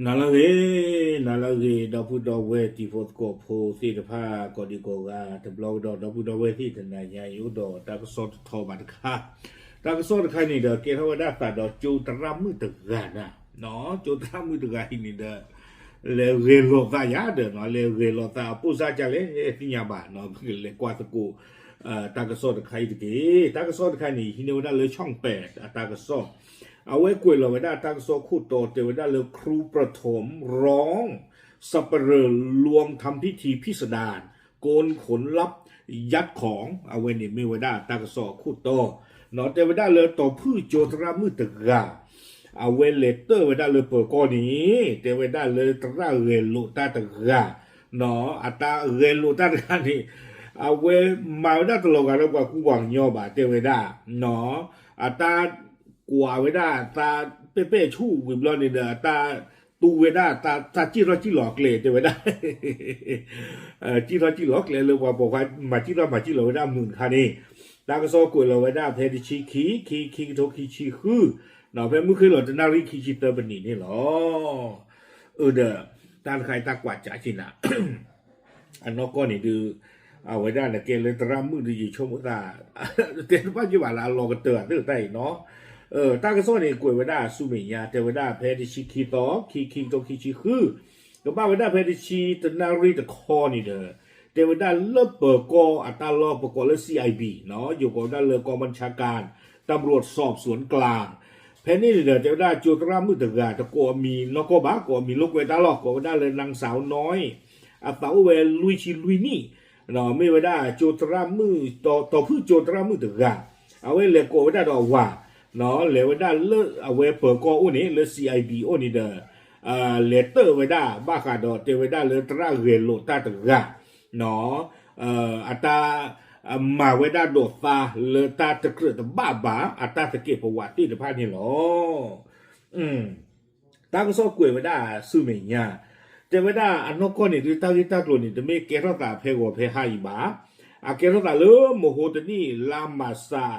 နၤလၢအဂ့ၤ, နၤလၢအဂ့ၤ, ဒီပုၢ်ဒီဝဲၢ်တံၤဖိသကိးဖိသ့ၣ်တဖၣ် ကိးဒံကိးဂၤ, တဘျီကဒီး ဒီပုၢ်ဒီဝဲၢ်သ့ၣ်တနၤညါအံၤ အိၣ်ဒီးတၢ်ကစီၣ်တထီဘၣ်တခါ, တၢ်ကစီၣ်တခါန့ၣ်ဒီး ကဲထီၣ်ဝဲဒၣ်သးဒီးကၠိသရၣ်မုၣ်တဂၤနၤ, ကၠိသရၣ်မုၣ်တဂၤအံၤန့ၣ်ဒီး လဲၤဂဲၤလိာ်သးယၤဒီး လဲၤဂဲၤလိာ်သးအပိၢ်စၢ်ကလဲၣ် သ့ၣ်ညါဘၣ်, လဲၤကွၢ်သကိး တၢ်ကစီၣ်တခါအံၤတက့ၢ်. တၢ်ကစီၣ်တခါန့ၣ် ဟံးန့ၢ်ဝဲဒၣ်လၢ ช่องแปด အတၢ်ကစီၣ်, အဝဲကွဲးလီၤဝဲဒၣ်တၢ်ကစီၣ်ခိၣ်တီ တဲဝဲဒၣ်လၢ ครูประถมร้อง สัปเหร่อลวงทำพิธีพิสดาร โกนขนลับยัดของ အဝဲန့ၣ်မ့ၢ်ဝဲဒၣ်တၢ်ကစီၣ်အခိၣ်တီ, တဲဝဲဒၣ်လၢတီၤဖုၣ်ကၠိသရၣ်မုၣ်တဂၤ အဝဲလဲၤတၢၣ်ဝဲဒၣ်လၢပၢၤကီၢ်န့ၣ် တဲဝဲဒၣ်လၢသရၣ်ဂဲၤလိာ်တၢ်တဂၤ, အတၢ်ဂဲၤလိာ်တၢ်တဂၤန့ၣ် အဝဲမၤဝဲဒၣ်တလီၤဂာ်ဒီးပှၤကူပှၤကညီဘၣ် တဲဝဲဒၣ်, အတၢ်ကွၢ်ဝဲဒၣ်သးပဲပဲဆူၣ်ဝံၤဘျီန့ၣ်ဒီး အတၢ်တူဝဲဒၣ်သးစံၣ်ထီၣ်စံၣ်လီၤကျဲ တဲဝဲဒၣ် စံၣ်ထီၣ်စံၣ်လီၤကျဲလၢပှၤပိာ်ခွါ မၤစံၣ်ထီၣ်မၤစံၣ်လီၤဝဲဒၣ်မုာ်တခါန့ၣ်, တၢ်ကစီၣ်ကွဲးလီၤဝဲဒၣ်ဖဲတဆံခံ ခံ ခံကထိခံဆံဃု, ဖဲမုၢ်ဃ့လီၤတနၣ်ရံၣ်ခံဆံသၢပနံးန့ၣ်လီၤ. အၢဒီး တၢ်တခါအံၤတၢ်ကွၢ်စးက့ၤနၤ အနီၢ်ကီၢ်န့ၣ်ဒုး အဝဲဒၣ်နကဲလၢသရၣ်မုၣ်ဒုး ယဆိကမိၣ်သး တဲတဘၣ်က့ၤဘၣ်လၢအလီၤကတၢၢ်အသၢတၢ်အံၤနီၤ, တၢ်ကစီၣ်န့ၣ် ကွဲးဝဲဒၣ်ဆူမဲာ်ညါ တဲဝဲဒၣ်ဖဲတဆံခံသီ ခံ ခံကထိခံဆံဃု, ကဘၣ်ဝဲဒၣ်ဖဲတဆံတနၣ်ရံၣ်တခီန့ၣ်ဒီး တဲဝဲဒၣ်လၢပၢၤကီၢ်အတၢ်လီၢ်ပကိးလၢ CIB နီၤ, ယိၤကိးဝဲဒၣ်လၢ กองบัญชาการตำรวจสอบสวนกลาง ဖဲန့ၣ်န့ၣ်ဒီး တဲဝဲဒၣ်ကၠိသရၣ်မုၣ်တဂၤ တကိးအမံၤနီၢ်ကီၢ်ဘၣ်, ကိးအမံၤလိာ်ကွဲတၢ်လီၤ, ကိးဝဲဒၣ်လၢ นางสาวน้อย အသးအိၣ်ဝဲလွံၢ်ဆံလွံၢ်နံၣ်, မ့ၢ်ဝဲဒၣ်ကၠိသရၣ်မုၣ် တီၤဖုၣ်ကၠိသရၣ်မုၣ်တဂၤ, အဝဲလဲၤကိးဝဲဒၣ်ဒီးအဝၤ, လဲၤဝဲဒၣ်လၢအဝဲပၢၤကီၢ်အိၣ်န့ၣ် လၢ CIB အိၣ်န့ၣ်ဒီး လဲၤတၢၣ်ဝဲဒၣ်ဘၣ်ဃးဒီးတဲဝဲဒၣ်လၢသရၣ်ဂဲၤလိာ်တၢ်တဂၤ အတၢ်မၤဝဲဒၣ်ဒိးသါလၢတၢ်တကြၢးတဘၣ်ဘၣ် အတၢ်သကဲးပဝးသ့ၣ်တဖၣ်န့ၣ်လီၤ. တၢ်ကစီၣ်ကွဲးဝဲဒၣ်ဆူမဲာ်ညါ, တဲဝဲဒၣ်အနီၢ်ကီၢ်န့ၣ်ဒုး တၢ်ဂ့ၢ်တၢ်ကျိၤန့ၣ် တမ့ၢ်ကဲထီၣ်သးဖဲဂီၤဖဲဟါအံၤဘၣ်, အကဲထီၣ်သးလၢမဟိတနံၣ် လါမၢ်ၡး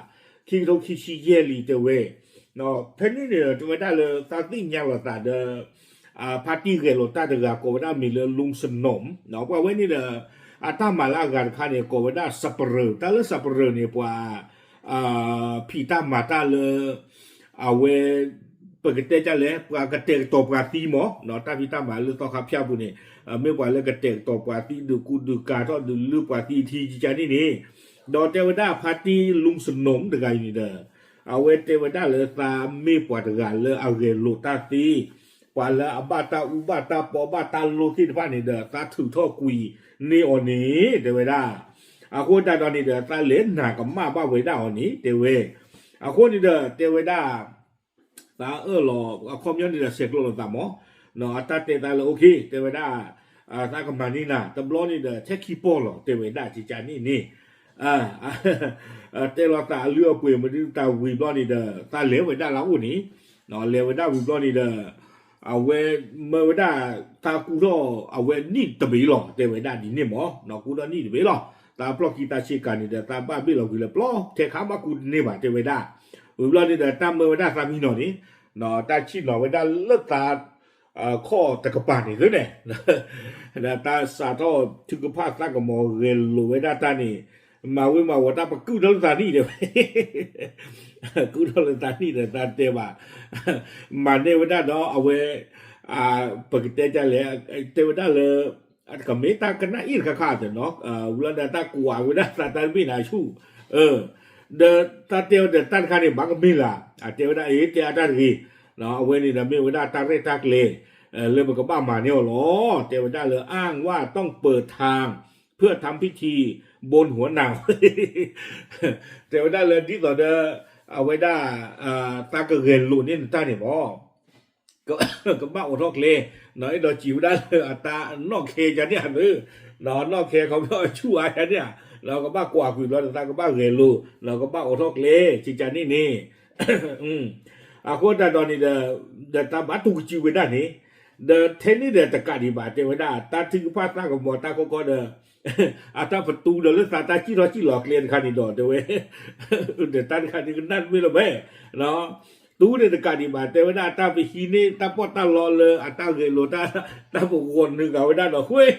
ခံကထိခံဆံယဲၢ်လံတဲဝဲ, ဖဲန့ၣ်န့ၣ် တဲဝဲဒၣ်လၢသးသ့ၣ်ညါလီၤသးဒီး ဖါတံၢ်ဂဲၤလိာ်တၢ်တဂၤ ကိးဝဲဒၣ်မံၤလၢ ลุงสนม ပှၤဝဲန့ၣ်ဒီး အတၢ်မၤလၢအဂၤတခါန့ၣ် ကိးဝဲဒၣ် สัปเหร่อ တၢ်လၢ สัปเหร่อ န့ၣ် ပှၤ ဖံးတၢ်မၤတၢ်လၢ အဝဲ ပကတဲဒ်လဲၣ် ပှၤကတဲာ်ကတီၤပှၤသံမး, တၢ်ဖံးတၢ်မၤလၢသီခါဖၠၣ်ပူၤန့ၣ် မ့ၢ်ပှၤလၢကတဲာ်ကတီၤပှၤသံ ဒုးကူဒုးကၤထီၣ်ဒုးလုၢ်ပှၤသံထံကကန့ၣ်န့ၣ်, ဒီးတဲဝဲဒၣ်ဖါတံၢ် ลุงสนม တဂၤအံၤန့ၣ်ဒီး အဝဲတဲဝဲဒၣ်လၢသးမ့ၢ်ပှၤတဂၤလၢအဂဲၤလိာ်တၢ်သ့, ပှၤလၢအဘၣ်တၢ်အူဘၣ်တၢ်ပီဘၣ်တၢ်လိၣ်သ့ၣ်တဖၣ်န့ၣ်ဒီး သးထုးထီၣ်ကွံာ်န့ၢ်အီၤန့ၣ် တဲဝဲဒၣ်, အဃိသတးဒီးန့ၣ်ဒီး သးလဲၤနာ်ကမၣ်ဘၣ်ဝဲဒၣ်အီၤန့ၣ် တဲဝဲ, အဃိန့ၣ်ဒီး တဲဝဲဒၣ် သးအၢၣ်လီၤ အခီပညီန့ၣ်ဒီး ဆဲးကျိးလိာ်သးမး, အတၢ်တဲသးလၢ okay တဲဝဲဒၣ်, သးကမၤန့ၢ်နၤ တဘျီန့ၣ်ဒီး ထဲခံပီၢ်လီၤ တဲဝဲဒၣ် ကကန့ၣ်န့ၣ်, တဲလိာ်သးအလုၢ်အပှ့ၤမနုၤတၢ်ဝံၤဘျီန့ၣ်ဒီး သးလဲၤဝဲဒၣ်လၢအအိၣ်န့ၣ်, လဲၤဝဲဒၣ်ဝံၤဘျီန့ၣ်ဒီး အဝဲမၢဝဲဒၣ် သးကူထီၣ်အဝဲနံၣ်တဘ့ၣ်လီၤ တဲဝဲဒၣ်ဒ်န့ၣ်မး, ကူထီၣ်နံၣ်တဘ့ၣ်လီၤ, သးဖျီၣ်ခံသးဆ့ကၤန့ၣ်ဒီး သးဘၣ်ဘ့ၣ်လီၤကွံာ်လၢပျီ ထဲခါဘၣ်ကူတန့ၢ်ဘၣ် တဲဝဲဒၣ်, ဝံၤဘျီန့ၣ်ဒီး တၢ်မၢဝဲဒၣ်သးမံနီၤန့ၣ်, တၢ်ဆံၣ်နီၤဝဲဒၣ်လၢသး ခီၣ်တကပၤန့ၣ်သ့န့ၣ်, ဒီးတၢ်စးထီၣ်ထုကဖၣ်သးကမီၤဂဲၤလိာ်ဝဲဒၣ်တၢ်န့ၣ်, မၤဝံၤမၤဝီၤတၢ်ပကုၢ်ထီၣ်လၢသးနံၣ်တဲဝဲ, ကုၢ်ထီၣ်လၢသးနံၣ်ဒီးသးတဲဘၣ်, မၤန့ၢ်ဝဲဒၣ်ဒီးအဝဲ ပကတဲဒ်လဲၣ်, တဲဝဲဒၣ်လၢ ကမ့ၢ်တၢ်ကနၣ်အ့ၣ်တခါခါသ့ၣ်နီၤ, ဝံၤလီၤဒီးတၢ်ကွၢ်ဝဲဒၣ်သးတၢ်တဘ့ၣ်န့ၣ်အဆူၣ်, ဒီးတၢ်တဲဝဲဒီးတၢ်တခါန့ၣ် ဘၣ်ကမ့ၢ်လၢ်, တဲဝဲဒၣ်အ့ၣ် တဲအတၢ်တဂ့ၤ, အဝဲန့ၣ်ဒီးမ့ၢ်ဝဲဒၣ်တၢ်ရဲၣ်တၢ်ကျဲၤ လၢပကဘၣ်မၤန့ၢ်အီၤလီၤ, တဲဝဲဒၣ်လၢ อ้างว่าต้องเปิดทาง เพื่อทำพิธีบนหัวนาง တဲဝဲဒၣ်လၢဒ်သိးဒီး အဝဲဒၣ် သးကဂဲၤလိာ်န့ၢ်နတၢ်န့ၣ်မး ကဘၣ်အိးထီၣ်ကျဲ, အဲၣ်ဒိးစံးဝဲဒၣ်လၢအတၢ်နီၣ်ခဲယါန့ၣ်ဧါ, နီၣ်ခဲခီဖျိအဆူၣ်အါယါန့ၣ်ဧါ, ကဘၣ်ကွၢ်ကွံာ်ဘျီဒီးသးကဘၣ်ဂဲၤလိာ်, ကဘၣ်အိးထီၣ်ကျဲကကန့ၣ်န့ၣ်, အဃိသတးဒီးန့ၣ်ဒီး ဒီးတၢ်ဘၣ်တူၢ်ကစံးဝဲဒၣ်န့ၣ်, ဒီးထဲန့ၣ်ဒီးတကးဒံးဘၣ် တဲဝဲဒၣ် တၢ်ထုကဖၣ်သးကမီၤတၢ်ခီခီဒီး အတၢ်ပတူဒီးလၢသးတၢ်စံၣ်ထီၣ်စံၣ်လီၤကျဲတခါန့ၣ်ဒီး တဲဝဲ, ဒီးတၢ်တခါန့ၣ်ကနၣ်တမ့ၢ်လၢၤဘၣ်, တူၢ်န့ၣ်တကးဒံးဘၣ် တဲဝဲဒၣ်တၢ်ပဟံးန့ၢ်တၢ်ပီးတၢ်လီလၢအတၢ်ဂဲၤလိာ် တၢ်ပဂီၢ်နုာ်ဂၤဝဲဒၣ်ဒီးဃ့,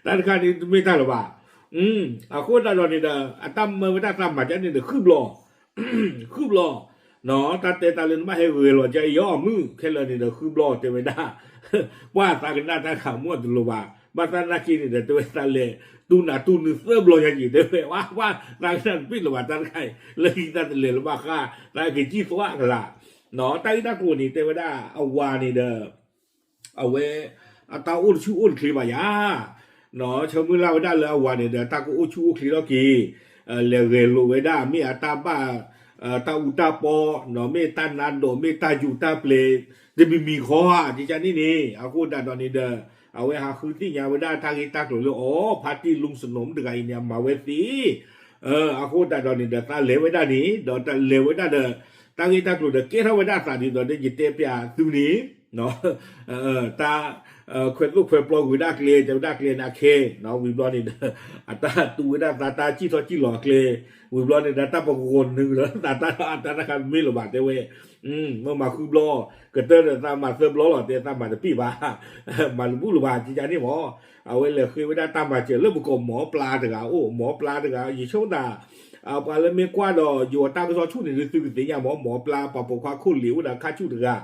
တၢ်တခါန့ၣ်တမ့ၢ်တၢ်လၢၤဘၣ်. အဃိသတးဒီးန့ၣ်ဒီး အတၢ်မၢဝဲဒၣ်သးမၤကန့ၣ်ဒီးဃုဘျီ ဃုဘျီ, တၢ်တဲတၢ်လၢနဘၣ်ဟဲဂဲၤလိာ်ကယီမုၣ်ခဲလၢာ်န့ၣ်ဒီးဃုဘျီတဲဝဲဒၣ်, ပှၤသးကနၣ်တၢ်တခါမ့ၢ်တလိၤဘၣ်, ဘၣ်သနာ်က့န့ၣ်ဒီး တဲဝဲသးလဲၤတူၢ်နၤတူၢ်နုာ်သၢဘျီညါက့ၤ တဲဝဲ ပှၤသးကနၣ်တပ့ၢ်လၢၤဘၣ်တၢ်တခါအံၤ လၢခံသးတလဲၤလၢၤဘၣ်ဃး သးက့ၤကံၣ်သွါကလာ်, တၢ်ဂ့ၢ်တၢ်ကျိၤန့ၣ် တဲဝဲဒၣ်အဝၤန့ၣ်ဒီး အဝဲ အတၢ်အိၣ်တဆူၣ်အိၣ်တချ့ဘၣ်ယၤ ဆၢမုၢ်လၢ်ဝဲဒၣ်လၢအဝၤန့ၣ်ဒီး တၢ်ကအိၣ်ဆူၣ်အိၣ်ချ့ထီၣ်က့ၤ, လဲၤဂဲၤလိာ်ဝဲဒၣ် မ့ၢ်အတၢ်ဘၣ် တၢ်အူတၢ်ပီ, မ့ၢ်တၢ်နါဒိး မ့ၢ်တၢ်ယူးတၢ်ပျဲၤ တမံၤမံၤဃီဧါ ကကန့ၣ်န့ၣ် အဃိသတးဒီးန့ၣ်ဒီး အဝဲဟးဃုသ့ၣ်ညါဝဲဒၣ်တၢ်ဂ့ၢ်တၢ်ကျိၤလၢအီၤ ဖါတံၢ်လူစနိးတဂၤအံၤန့ၣ် အမၤဝဲသ့ အဃိသတးဒီးန့ၣ်ဒီး သးလဲၤဝဲဒၣ်န့ၣ် ဒီးတၢ်လဲၤဝဲဒၣ်ဒီး တၢ်ဂ့ၢ်တၢ်ကျိၤဒီးကဲထီၣ်ဝဲဒၣ်သးဒ်သိးဒီး ယတဲပျးသုန့ၣ် တၢ် ခွဲးသိၣ်ခွဲးပျီကွံာ်ဝဲဒၣ်ကျဲ တဲဝဲဒၣ်ကျဲန့ၣ်အခဲ ဝံၤဘျီန့ၣ်ဒီး အတၢ်တူၢ်ဝဲဒၣ်သးတၢ်စံၣ်ထီၣ်စံၣ်လီၤအကျဲ ဝံၤဘျီန့ၣ်ဒီး တၢ်ပဂီၢ်နုာ်ဒီးသးတၢ်ဒီးအတၢ်တခါမ့ၢ်လၢၤဘၣ် တဲဝဲ မ့ၢ်မၤဃုဘျီ ကတၢၢ်ဒီးသးမၤသၢဘျီလီၤ တဲသးမၤတပ့ၢ်ဘၣ် မၤတဘူၣ်လၢၤဘၣ် ကကန့ၣ်မး အဝဲလဲၤဃ့ဝဲဒၣ်တၢ်မၤစၢၤလၢပကိးမီပျါတဂၤအိၣ် မီပျါတဂၤ ယဆိကမိၣ်သး ပှၤလၢမ့ၢ်ကွၢ်ဒီးယိၤတၢ်ကစီၣ်ဆူၣ်န့ၣ် ဒုးသုကသ့ၣ်ညါမး မီပျါ ပှၤပိာ်ခွါခိၣ်လ့ၤအိၣ်ဒီးခါဆူၣ်တဂၤ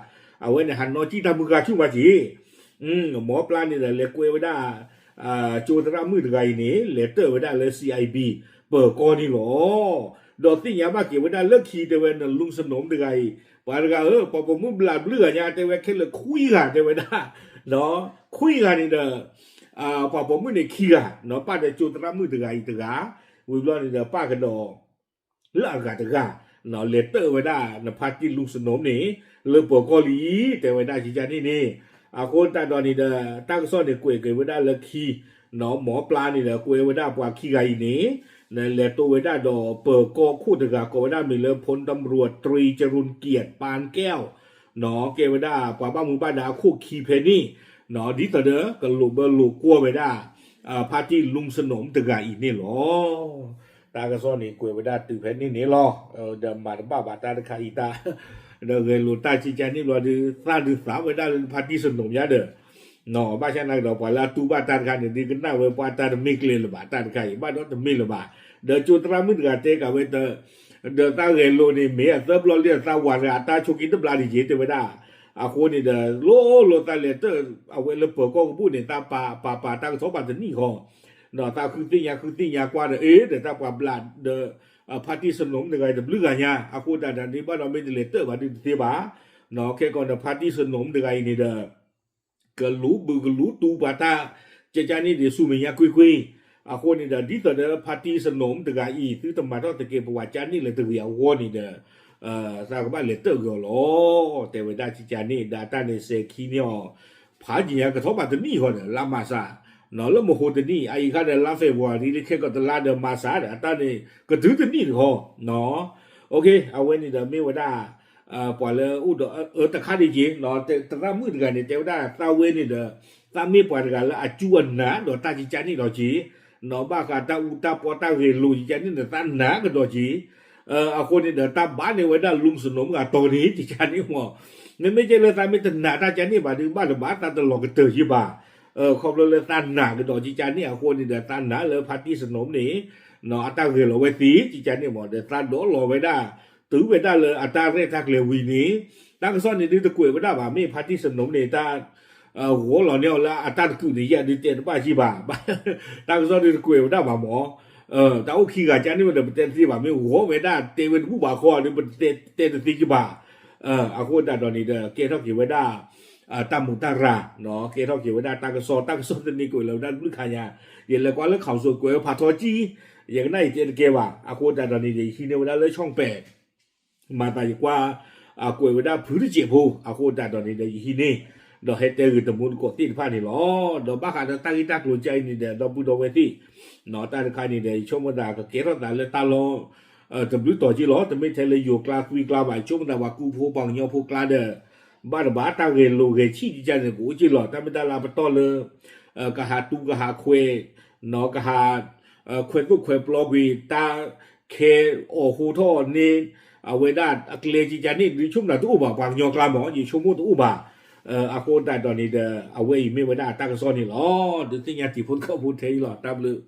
အဝဲန့ၣ်ဟးနီၣ်စံၣ်တၢ်မုၢ်ဂၤဆူၣ်မးက့ၤ မီပျါန့ၣ်ဒီးလဲၤကွဲဝဲဒၣ် ကၠိသရၣ်မုၣ်တဂၤအံၤန့ၣ် လဲၤတၢၣ်ဝဲဒၣ်လၢ C I B ပၢၤကီၢ်န့ၣ်လီၤ. ဒီးသ့ၣ်ညါဘၣ်က့ၤဝဲဒၣ်လၢခံတဲဝဲ နလူစနိးတဂၤအံၤ ပှၤတဂၤဧၢ ပှၤပိာ်မုၣ်ဘျးဘျုးဂၤညါ တဲဝဲခဲလၢာ်ခွံဂၤတဲဝဲဒၣ် ခွံဂၤန့ၣ်ဒီး ပှၤပိာ်မုၣ်န့ၣ်ခံဂၤ ပၣ်ဒီးကၠိသရၣ်မုၣ်တဂၤအံၤတဂၤ ဝံၤဘျီန့ၣ်ဒီးပၣ်ကဒီး လၢအဂၤတဂၤ လဲၤတၢၣ်ဝဲဒၣ် နဖါတံၢ်လူစနိးန့ၣ် လၢပၢၤကီၢ်လံ တဲဝဲဒၣ်ကကန့ၣ်န့ၣ် အဃိသတးဒီးန့ၣ်ဒီး တၢ်ကစီၣ်န့ၣ်ကွဲးက့ၤဝဲဒၣ်လၢခံ မီပျါန့ၣ်ဒီးကွဲဝဲဒၣ်ပှၤခံဂၤအံၤန့ၣ် လဲၤတိဝဲဒၣ်ဒီးပၢၤကီၢ်ခိၣ်တဂၤ ကိးဝဲဒၣ်မ့ၢ်လၢ พลตำรวจตรีจรูญเกียรติ ปานแก้ว ကဲဝဲဒၣ်ပှၤဘၣ်မူဘၣ်ဒါအခိၣ်ခံဖဲန့ၣ် ဒ်သိးဒီးကလိာ်ဘၢလိာ်ကွီၢ်ဝဲဒၣ် ဖါတံၢ်လူစနိးတဂၤအံၤန့ၣ်လီၤ. တၢ်ကစီၣ်န့ၣ်ကွဲးဝဲဒၣ်တုၤဖဲန့ၣ်န့ၣ်လီၤ. ဒီးမၤတဘၣ်ဘၣ်တၢ်တခါအံၤတၢ် ဒီးဂဲၤလိာ်တၢ်ကကန့ၣ်ဘျီဒီး သၣ်ဒုးသးဝဲဒၣ်လၢဖါတံၢ်စနိးညါဒီး ဘၣ်ဆၣ်နာ်ကဒီးပှၤလၢအတူၢ်ဘၣ်တၢ်တခါန့ၣ် ဒုးကနၣ်ဝဲပှၤတၢ်တမ့ၢ်ကျဲလၢၤဘၣ် တၢ်တခါအံၤ ဘၣ်ဒီးတမ့ၢ်လၢၤဘၣ်. ဒီးကၠိသရၣ်မုၣ်တဂၤတဲကးဝဲ ဒီးသးဂဲၤလိာ်န့ၣ် မ့ၢ်အသၢဘျီလံ သးဝၤတဂၤအတၢ်ဆိးက့တဘျါဒံးက့ၤ တဲဝဲဒၣ်. အဃိန့ၣ်ဒီး လိၤလိၤသးလဲၤတၢၣ် အဝဲလၢပၢၤကီၢ်ကဘူၣ်န့ၣ် သးပာ်ပာ်ပာ်တၢ်ကစီၣ်ပာ်တနံၣ်ဃီ ဒီးသးဃုသ့ၣ်ညါဃုသ့ၣ်ညါကွၢ်ဒီး အ့ ဒီးတၢ်ပှၤဘျးဒီး ဖါတံၢ်စနိးတဂၤအံၤတဘျုးဂၤညါ အဃိသတးဒီးန့ၣ် ဘၣ်ဒီးမ့ၢ်တလဲၤတၢၣ်ဘၣ်ဒုးတသ့ဘၣ်. ခဲကီးန့ၣ် ဖါတံၢ်စနိးတဂၤအံၤန့ၣ်ဒီး ကလူးဘုးကလူးတူၢ်ပှၤတၢ် ကကန့ၣ်ဒံးဆူမဲာ်ညါကွ့ၢ်ကွ့ၢ်. အဃိန့ၣ်ဒီး ဒ်သိးဒီးဖါတံၢ်စနိးတဂၤအံၤ သုတမၤထီၣ်တကဲပဝးကန့ၣ်လၢၤတဂ့ၤအဂီၢ်န့ၣ်ဒီး သးကဘၣ်လဲၤတၢၣ်က့ၤအီၤလီၤ တဲဝဲဒၣ်ကကန့ၣ် ဒီးတၢ်န့ၣ်စဲၤခံန့ၢ်အီၤ ဖးယံၤညါကထီၣ်ဘၣ်တနံၣ်ဃီဒီး လါမၢ်စၢ် လၢမဟိတနံၣ် အအံၤခါဒီးလါ February လံ ခဲကီးတလါဒီးမၢ်စၢ်ဒီး အတၢ်န့ၣ်ကတုၤတနံၣ်တခီ အဝဲန့ၣ်ဒီးမ့ၢ်ဝဲဒၣ် ပှၤလၢအိၣ်ဒီးအၢတခါဒံးက့ၤ သရၣ်မုၣ်တဂၤန့ၣ် တဲဝဲဒၣ်သးဝဲန့ၣ်ဒီး သးမ့ၢ်ပှၤတဂၤလၢအစူၢ်အနာ်ဒီးတၢ်ကကန့ၣ်လီၤက့ၤ ဘၣ်ဃးတၢ်အူတၢ်ပီတၢ်ဂဲၤလိာ်ကကန့ၣ်ဒီး သးနာ်ကဒီးက့ၤ အဃိန့ၣ်ဒီး တၢ်ဘၣ်န့ၢ်ဝဲဒၣ်လူစနိးမုၢ်အတီၤန့ၣ် ကကန့ၣ်မး မ့မ့ၢ်ကဲလၢသးမ့ၢ်တနာ်တၢ်ကန့ၣ်ဘၣ်ဒီး ဘၣ်တဘၣ်သးတလီၤကတၢၢ်က့ၤဘၣ် ခီဖျိလၢသးနာ်ကဒီးကကန့ၣ်အဃိန့ၣ်ဒီး သးနာ်လၢဖါတံၢ်စနိးန့ၣ် အတၢ်ဂဲၤလီၤဝဲသ့ကကန့ၣ်မး ဒီးသးဒိးလီၤဝဲဒၣ် တုၤဝဲဒၣ်လၢအတၢ်ရဲၣ်တၢ်ကျဲၤဝံၤန့ၣ် တၢ်ကစီၣ်န့ၣ်ဒုးတကွဲးဝဲဒၣ်ဘၣ် မ့ၢ်ဖါတံၢ်စနိးန့ၣ် တၢ် ဂီၤလီၤန့ၢ်အီၤလၢအတၢ်တကုာ်န့ၣ် ယဲဒုးတဲတဘၣ်က့ၤဘၣ် တၢ်ကစီၣ်ဒုးတကွဲးဝဲဒၣ်ဘၣ်မး တၢ်အိၣ်ခံဂၤကန့ၣ်ဝဲဒီး ပတဲတသ့ဘၣ် မ့ၢ်ဂီၤဝဲဒၣ်တဲဝဲတဘူၣ်ဘၣ်ခီဒီး ပတဲတသ့က့ၤဘၣ် အဃိသတးဒီးန့ၣ်ဒီး ကဲထီၣ်က့ၤဝဲဒၣ် တၢ်မုာ်တၢ်ရၤ ကဲထီၣ်က့ၤဝဲဒၣ်တၢ်ကစီၣ် တၢ်ကစီၣ်တန့ၢ်ကွဲးလၢၤဝဲဒၣ်တဘျုးခါညါ ယလဲၤကွၢ်လၢ council ကွဲးဝဲဖးထီကံ ယကနၣ်ယတဲတကဲဘၣ် အဃိသတးဒီးန့ၣ်ဒီး ယဟံးန့ၢ်ဝဲဒၣ်လၢ ช่องแปด မၤသးယကွၢ် ကွဲးဝဲဒၣ်ဖုတစဲးဖိ အဃိသတးဒီးန့ၣ်ဒီး ယဟံးန့ၢ် ဒီးဟဲတဲဂ့ၤတမူတကိးသ့ၣ်တဖၣ်န့ၣ်လီၤ. ဒီးဘၣ်ဃးဒီးတၢ်ဂ့ၢ်တၢ်ကျိၤကါအံၤန့ၣ်ဒီး ဒီပုၢ်ဒီဝဲၢ်သ့ၣ် တၢ်တခါန့ၣ်ဒီး ယဆိကမိၣ်သးကကဲထီၣ်သးလၢတၢ်လီၢ် တဘျုးတီၤက့ၤလီၤ. တမ့ၢ်ထဲလၢယိၤကျါသွံကျါဘၣ် ယဆိကမိၣ်သးပှၤကူဖိပှၤကညီဖိကျါဒီး ဘၣ်တဘၣ်တၢ်ဂဲၤလိာ်ဂဲၤဆံၣ်ကကန့ၣ် ကအိၣ်က့ၤလီၤ. တၢ်မ့ၢ်တၢ်လၢအပတီၢ်လၢ ကဟးတူကဟးခွဲး ကဟး ခွဲးသိၣ်ခွဲးပျီကွံာ် တၢ်ခဲအီၣ်ဟိထီၣ်န့ၣ် အဝဲဒၣ်အကျဲကကန့ၣ် ဒုးဆိကမိၣ်တအိၣ်ဘၣ်, ပှၤကညီကျါမ့ၢ် ယဆိကမိၣ်တအိၣ်ဘၣ်. အဃိသတးဒီးန့ၣ်ဒီး အဝဲအံၤမ့ၢ်ဝဲဒၣ်အတၢ်ကစီၣ်န့ၣ်လီၤ. ဒုးသ့ၣ်ညါတံၤဖိသကိးဖိထဲအံၤလီၤ. တၢ်ဘျုး